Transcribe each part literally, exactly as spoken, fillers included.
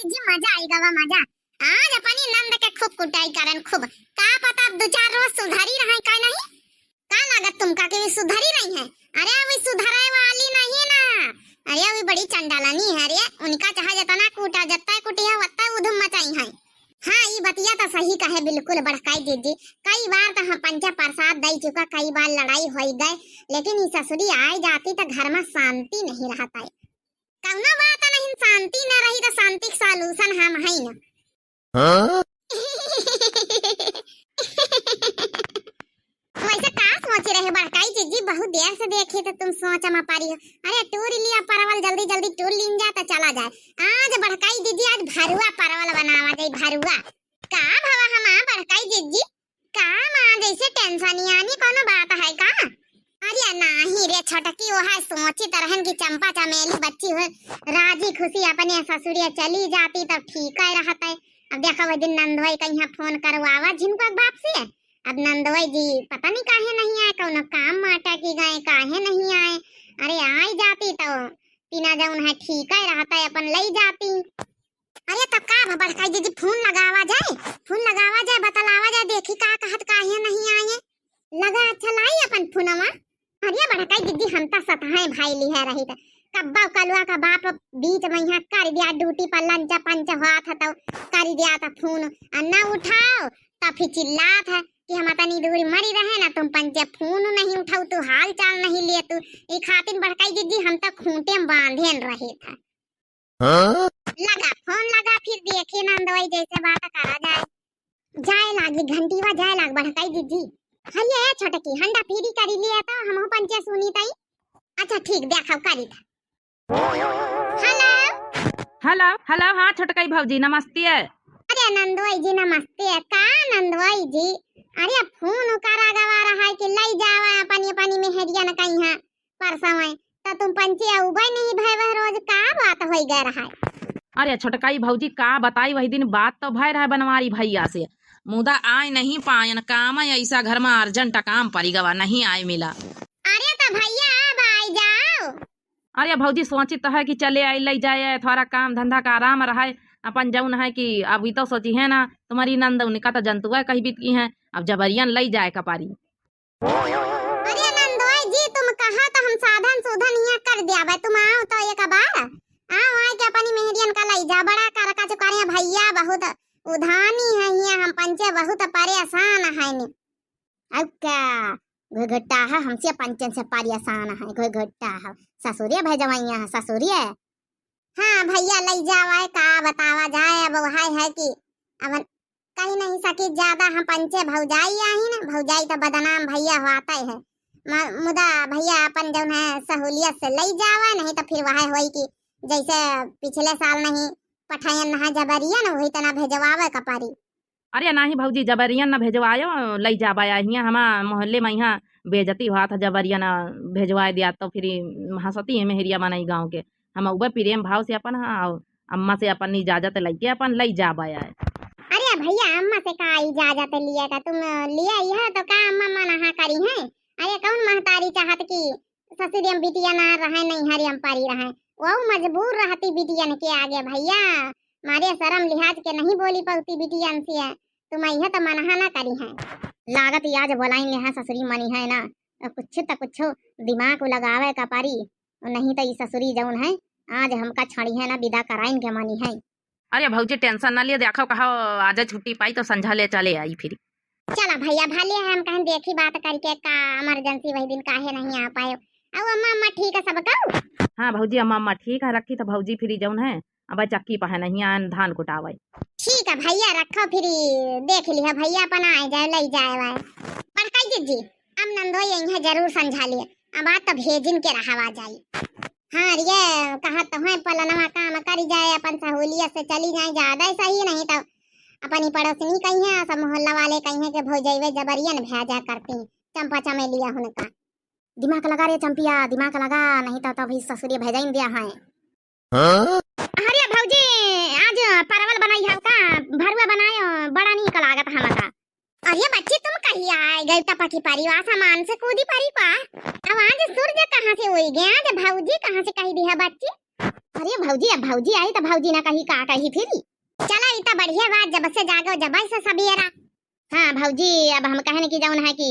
जी, मजा आई गवा, मजा। आज अपनी नंद के खूब कुटाई करन, खूब। का पता अब दो चार रोज सुधरी रहे का नहीं। का लागत तुमका कि वे सुधरी रही हैं? अरे, वे सुधरे वाली नहीं ना। अरे, वे बड़ी चंडालनी है। अरे, उनका चाहे जितना कूटा, जितना कुटिया, उतना उधम मचाई हैं। हाँ, ई बतिया तो सही कहे बिल्कुल बड़काई दीदी। कई बार तो हम पंचे प्रसाद दई चुका, कई बार लड़ाई होई गए, लेकिन ई ससुरी आए जाती तो घर में शांति नहीं रहता है। कौनो बात नहीं, शांति न रही तो शांति के solution हम हई न। हाँ? वैसे का सोची रहे बड़काई जीजी, बहुत देर से देखी तो तुम सोच में पड़ी हो। अरे टूर लिया परवल, जल्दी जल्दी टूर लीन जा तो चला जाए। आज बड़काई जीजी, आज भरुआ परवल बनावा जाए, भरुआ। का भवा हमा बड़काई जीजी, का माँ जैसे tension यानी कोनो बात है का? अरे नाही रे छोटकी, वो है सोचित रहन कि चंपा चमेली बच्ची हो, राजी खुशी अपने ससुरिया चली जाती तब ठीक है रहत है। अब देखा वो दिन नंदोई कहीं फोन करवावा झिनको बाप से। अब नंदोई जी पता नहीं काहे नहीं आए, कोनो काम माटा की गए, काहे नहीं आए। अरे आई जाती तो तीना जौन है ठीक है रहत है, अपन लई जाती। अरे तब का भा बड़काई दीदी, फोन लगावा जाए, फोन लगावा जाए, बतलावा जाए, देखी का कहत काहे नहीं आए। लगा अच्छा लाई अपन फोनवा। अरे बड़काई दीदी, हम तो सतहाए भाई लिहे रही थे। कब्बा कलुआ का बाप बीच में यहाँ कर दिया, ड्यूटी पर लंच पंच हुआ था तो कर दिया था फोन, और न उठाओ तो फिर चिल्लात है कि हम इतनी दूर मरी रहे ना, तुम पंचे फोन नहीं उठाऊ, तू हाल चाल नहीं लिए तू। ई खातिर बड़काई दीदी हम तो खूंटे में बांधे रहे था। हाँ? लगा, फोन लगा, फिर देखी नंदोई जैसे बात करा जाए। जाए लागी, घंटीवा जाए लाग बड़काई दीदी। हरिये ए छोटकी, हंडा फ्री करी लिए तो हमहू पंचे सुनी तई। अच्छा ठीक, देखो करी था। हेलो। हेलो, हेलो, हाँ छोटकाई भौजी, नमस्ते। अरे नंदोई जी, नमस्ते। का नंदोई जी, अरे फोन करा गवा रहा है कि लई जावा अपनी, अपनी मेहरिया न कहीं है परसों है, तो तुम पंचे अउबे नहीं भय वह रोज, का बात होई गए रहा है? अरे छोटकाई भौजी, का बताई, वही दिन बात तो भय रहा बनवारी भैया से, मुदा आए नहीं पायन, काम है ऐसा घर में urgent काम पड़ी गवा, नहीं आए मिला। अरे तो भैया अब आई जाओ। अरे भौजी, सोचित है कि चले आई, लई जाए, थोड़ा काम धंधा का आराम रहे। अपन जौन है कि अब ई तो सोची है ना, तुम्हारी नंद उनका तो जंतुआ कही बीत की है, अब जबरियन लई जाए कपारी। अरे नंदोई जी, तुम कहा तो हम साधन सुधन यहाँ कर दिया बे, तुम आओ तो एक बार, आओ आए के अपनी मेहरियन का लई जा, बड़ा कर का चुका रहे भैया, बहुत उधानी है यहाँ, हम पंचे बहुत परेशान है ने। अब का घुघुट्टा है, हमसे पंचन से परेशान है, घुघुट्टा है, ससुरिया भेजवाइया है, ससुरिया। हाँ भैया, लई जावा है, का बतावा जाए, अब वह है कि अब कही नहीं सकी ज्यादा, हम पंचे भौजाई आही ना, भौजाई तो बदनाम भैया हुआते है। म-, मुदा भैया अपन जौन है सहूलियत से लई जावा, नहीं तो फिर वह होई कि जैसे पिछले साल नहीं पठायन ना जबरिया ना, वही तना भेजवावे का परी। अरे नाही भौजी, जबरियन न भेजवायो, लई जाबा। हियाँ हमा मोहल्ले में यहाँ बेइज्जती हुआ था, जबरियन भेजवाए दिया तो फिर हंसती है मेहरिया मनई गाँव के। हम उबे प्रेम भाव से अपन, हाँ, अम्मा से अपन इजाजत लइके अपन लई जाबा आए। अरे भैया, अम्मा से का इजाजत लिए का तुम लिए यह तो का अम्मा मना करी है? अरे कौन महतारी चाहत कि ससुरियम बिटिया ना रहे, नैहरियम परी रहे, वो मजबूर रहती बिटियन के आगे भैया, मारे शर्म लिहाज के नहीं बोली पौती बिटियन से, तुम यह तो मनहा ना करी है। लागत आज बोलाइन ले है ससुरी मनी है ना, कुछ त कुछ दिमाग लगावे का परी, नहीं तो ई ससुरी जौन है आज हमका छड़ी है ना, विदा कराइन के मनी है। अरे भौजी tension ना लिए, देखो कहो आज छुट्टी पाई तो संझा ले चले आई फिर। चला भैया, भले है हम कहें देखी बात करके का emergency वही दिन काहे नहीं आ पाए। अब अम्मा अम्मा ठीक है सब कहू? हाँ भौजी, अम्मा अम्मा ठीक है, रखी तो भौजी फिर जौन है अब चक्की पर है नहीं आन धान कुटावे। ठीक है भैया, रखो फिर देख लिया भैया अपन आए जाए लई जाए वाए। पर कही दीदी, अब नंदो यही है जरूर संझा लिए, अब आज तो भेजिन के रहावा जाई। हाँ रे, कहा तो है पलनवा काम करी जाए, अपन सहूलियत से चली जाए, ज्यादा ही सही, नहीं तो अपनी पड़ोसनी कही है, सब मोहल्ला वाले कही है कि भौजैवे जबरियन भेजा करती, चंपा चमेलिया हुनका। दिमाग लगा रे चंपिया, दिमाग लगा, नहीं तो, तो भी ससुरिया भेजाइन दिया है। हाँ? अरे भौजी, आज परवल बनाई है का? भरुआ बनायो, बड़ा नीक लागत हमका। अरे बच्ची, तुम कहिया आए गए टपकी परी, आसमान से कूदी परी का? अब आज सूरज कहाँ से होई गया? आज भौजी कहाँ से कही दी है बच्ची? अरे भौजी, अब भौजी आई त भौजी ना कही का कही फिरी। चला, ई त बढ़िया बात, जब से जागो जब से सबेरा। हाँ भौजी, अब हम कहन कि जौन है कि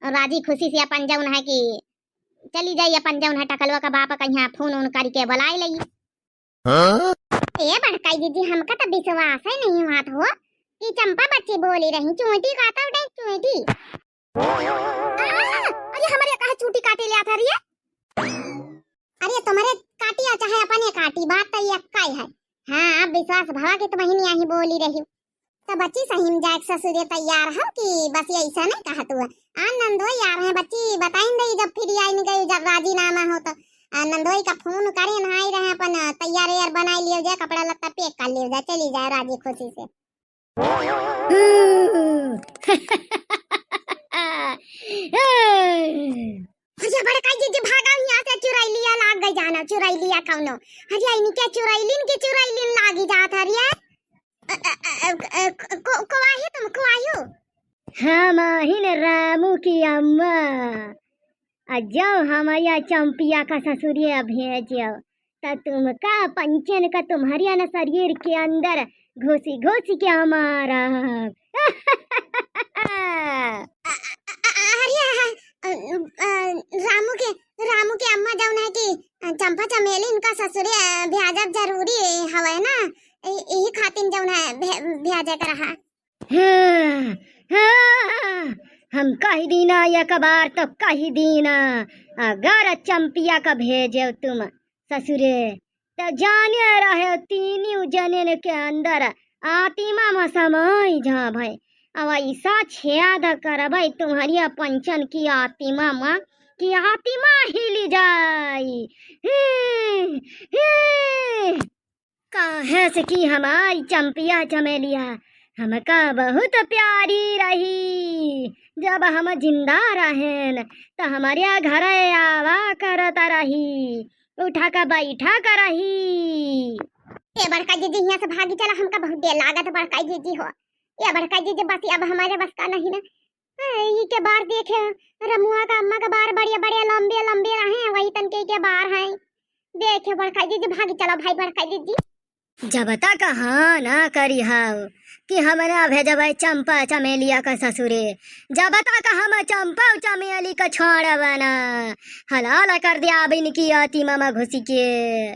राजी खुशी से अपन जौन है कि चली जाई, अपन जौन है टकलवा का बाप कहिया फोन उन करके बुलाए लई। हाँ? ए बड़काई जीजी, हमका त विश्वास ही नहीं हुआ हो कि चंपा बच्ची बोली रही, चूंटी काटा उठे चूंटी। आ, अरे हमरे कहा चूंटी काटे ले आता रही है। अरे तुम्हारे काटी या चाहे अपने काटी, बात तो ये अक्का ही है। हाँ, अब विश्वास भवा के तुम्हें नहीं आई बोली रही। तो बच्ची सही में जाए के ससुरे तैयार हो कि बस ये ऐसा नहीं कहा तू। आ नंदोई आ रहे हैं बच्ची, बताइन दे जब फिर आई नहीं गई, जब राजीनामा हो तो। आ नंदोई का फोन करे ना आई रहे, अपन तैयार यार बनाई लियो जाए, कपड़ा लत्ता पैक कर लियो जाए, चली जाए राजी खुशी से। अरे बड़काई जीजी भागा यहाँ से, चुरैलिया लाग गई जाना, चुरैलिया कौनो। अरे इनके चुरैलिन के चुरैलिन लागी जात हरिया। अ, अ, अ, अ, को, को आयु तुम, को आयु? हम आहिन रामू की अम्मा। आ जाओ हमारे चंपिया का ससुरिया भेजो, त तुमका पंचन का तुम्हारे न शरीर के अंदर घुसी घुसी के हमारा। अ, अ, अ, अरे, अ, अ, अ, रामू के, रामू के अम्मा जौन है कि, अ, चंपा चमेली इनका ससुरे, अ, भेजब जरूरी हवे ना, इ-, यही खातिर जौन है भे-, भेजे के रहा। हाँ, हाँ, हम कह दीना एक बार तो कह दीना, अगर चंपिया का भेजे तुम ससुरे, त जाने रहे तीनों जनेन के अंदर आत्मा में समाई जाबे। अब ऐसा छेद करबे तुम्हारी पंचन की आत्मा में कि आत्मा हिल जाई। हे, हे। काहे से कि हमारी चंपिया चमेलिया हमका बहुत प्यारी रही। जब हम जिंदा रहेन, त हमारे घरे आवा करत रही, उठा के बैठा के रही। ए बड़का जीजी, हियां से भागी चला, हमका बहुत देर लागत बड़का जीजी हो। ए बड़का जीजी, बस अब हमारे बस का नहीं ना। ए, ई के बार देखे, रमुआ का अम्मा के बार बड़े बड़े लंबे लंबे रहे, वही तनके के बार हैं। देखे बड़का जीजी, भागी चला भाई बड़का जीजी। जब तक हाँ ना करी हाव कि हम ना भेजबै चंपा चमेलिया का ससुरे, जब तक हम चंपा चमेली का छोड़ब ना, हलाल कर द्याब इनकी आत्मा में घुसी के,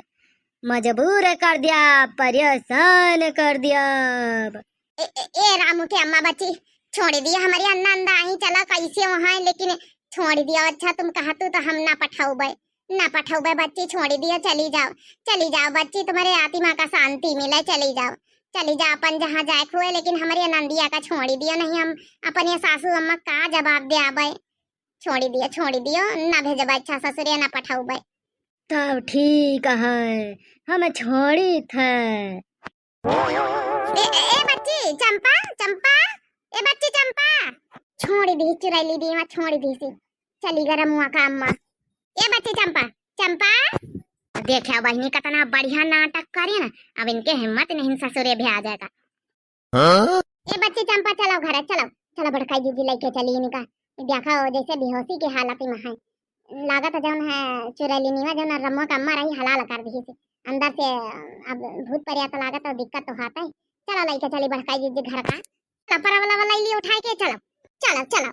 मजबूर कर द्याब, परेशान कर द्याब। ए, ए, ए रामू के अम्मा बच्ची, छोड़ दिया हमारी अन्ना अंदा आई, चला कैसे वहाँ है, लेकिन छोड़ दिया। अच्छा तुम कहतू तो हम ना पठाउबै। ना पठउबे बच्ची, छोड़ी दियो, चली जाओ, चली जाओ बच्ची, तुम्हारे आत्मा का शांति मिले, चली जाओ, चली जाओ अपन जहाँ जाए हुए, लेकिन हमरे नंदिया का छोड़ी दियो, नहीं हम अपने सासू अम्मा का जवाब दे आबे। छोड़ी दियो, छोड़ी दियो, ना भेजबे अच्छा ससुरे, ना पठउबे। तब ठीक है, हम छोड़ी थे। ए, ए, ए बच्ची, चंपा, चंपा, ए बच्ची चंपा। छोड़ी दी चुरैली दी, वहाँ छोड़ी दी सी। चली गई रमुआ का अम्मा। ए बच्ची चंपा, चंपा। देखा बहिनी, कितना बढ़िया नाटक करी ना, अब इनके हिम्मत नहीं ससुरे भी आ जाएगा। हाँ? ए बच्ची चंपा, चलो घरे, चलो, चलो बड़काई जीजी लेके चली इनका। देखो जैसे बेहोशी की हालत में है। लागत है जौन है चुरैलिनिया जौन रमुआ का अम्मा रही हलाल कर दी से। अंदर से अब भूत प्रेत लागत है, दिक्कत तो हात है। चलो लइके चली बड़काई जीजी घर का। कपड़ा वाला वाला लिए उठाए के चलो। चलो, चलो।